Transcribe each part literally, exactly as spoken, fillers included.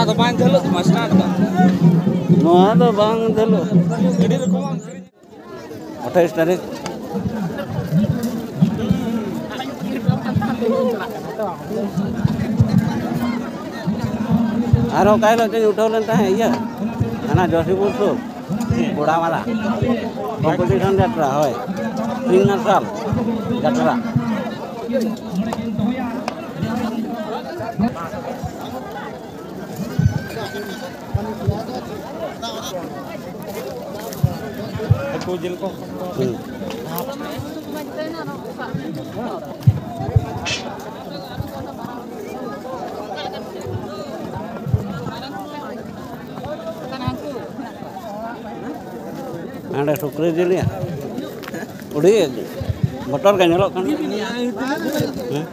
ᱟᱫᱚ ᱵᱟᱝ ᱡᱷᱟᱹᱞᱟᱹᱜ ᱛᱟᱢᱟ ᱥᱴᱟᱨᱴ ᱫᱚ᱾ ᱱᱚᱣᱟ ᱫᱚ ᱵᱟᱝ ᱡᱷᱟᱹᱞᱟᱹᱜ᱾ ᱟᱹᱰᱤ ᱨᱚᱠᱚᱢ᱾ ᱟᱴᱷᱟᱭᱤᱥ ᱛᱟᱹᱨᱤᱠᱷ᱾ ᱟᱨᱦᱚᱸ ᱚᱠᱟ ᱦᱤᱞᱳᱜ ᱪᱚᱧ ᱩᱴᱷᱟᱹᱣ ᱞᱮᱱ ᱛᱟᱦᱮᱸᱫ ᱤᱭᱟᱹ, ᱦᱟᱱᱟ ᱡᱚᱥᱤᱯᱩᱨ ᱥᱩᱨ, ᱜᱚᱲᱟᱢᱟᱞᱟ᱾ ᱠᱚᱢᱯᱤᱴᱤᱥᱚᱱ ᱡᱟᱛᱨᱟ, ᱦᱳᱭ᱾ ᱥᱤᱝ ᱢᱟᱨᱥᱟᱞ ᱡᱟᱛᱨᱟ᱾ ᱦᱟᱹᱠᱩ ᱡᱤᱞ ᱠᱚ᱾ ᱦᱩᱸ᱾ ᱦᱟᱸᱰᱮ ᱥᱩᱠᱨᱤ ᱡᱤᱞ ᱭᱟ᱾ ᱟᱹᱰᱤ ᱵᱚᱛᱚᱨ ᱜᱮ ᱧᱮᱞᱚᱜ ᱠᱟᱱᱟ᱾ ᱦᱮᱸ?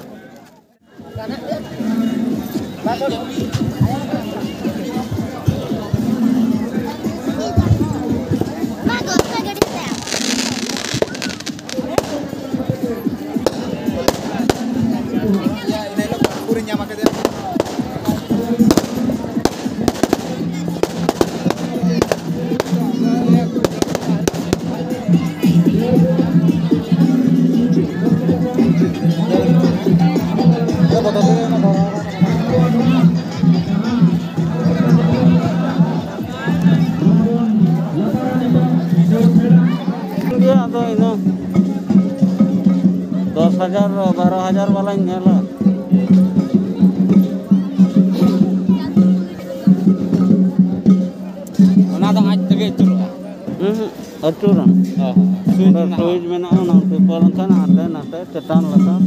ᱜᱮᱭᱟ, ᱟᱫᱚ ᱤᱱᱟᱹ ᱫᱚᱥ ᱦᱟᱡᱟᱨ, ᱵᱟᱨᱚ ᱦᱟᱡᱟᱨ ᱵᱟᱞᱟᱧ ᱧᱮᱞᱟ᱾ ᱚᱱᱟ ᱫᱚ ᱟᱡ ᱛᱮᱜᱮ ᱟᱹᱪᱩᱨᱚᱜᱼᱟ᱾ ᱦᱩᱸ, ᱦᱩᱸ, ᱟᱹᱪᱩᱨᱟ᱾ ᱚ, ᱥᱩᱭᱤᱪ ᱚᱸᱰᱮ ᱢᱮᱱᱟᱜᱼᱟ᱾ ᱥᱩᱭᱤᱪ ᱢᱮᱱᱟᱜᱼᱟ, ᱚᱱᱟ ᱴᱤᱯᱟᱹᱣ ᱞᱮᱱᱠᱷᱟᱱ ᱦᱟᱱᱛᱮ ᱱᱟᱛᱮ ᱪᱮᱛᱟᱱ ᱞᱟᱛᱟᱨ᱾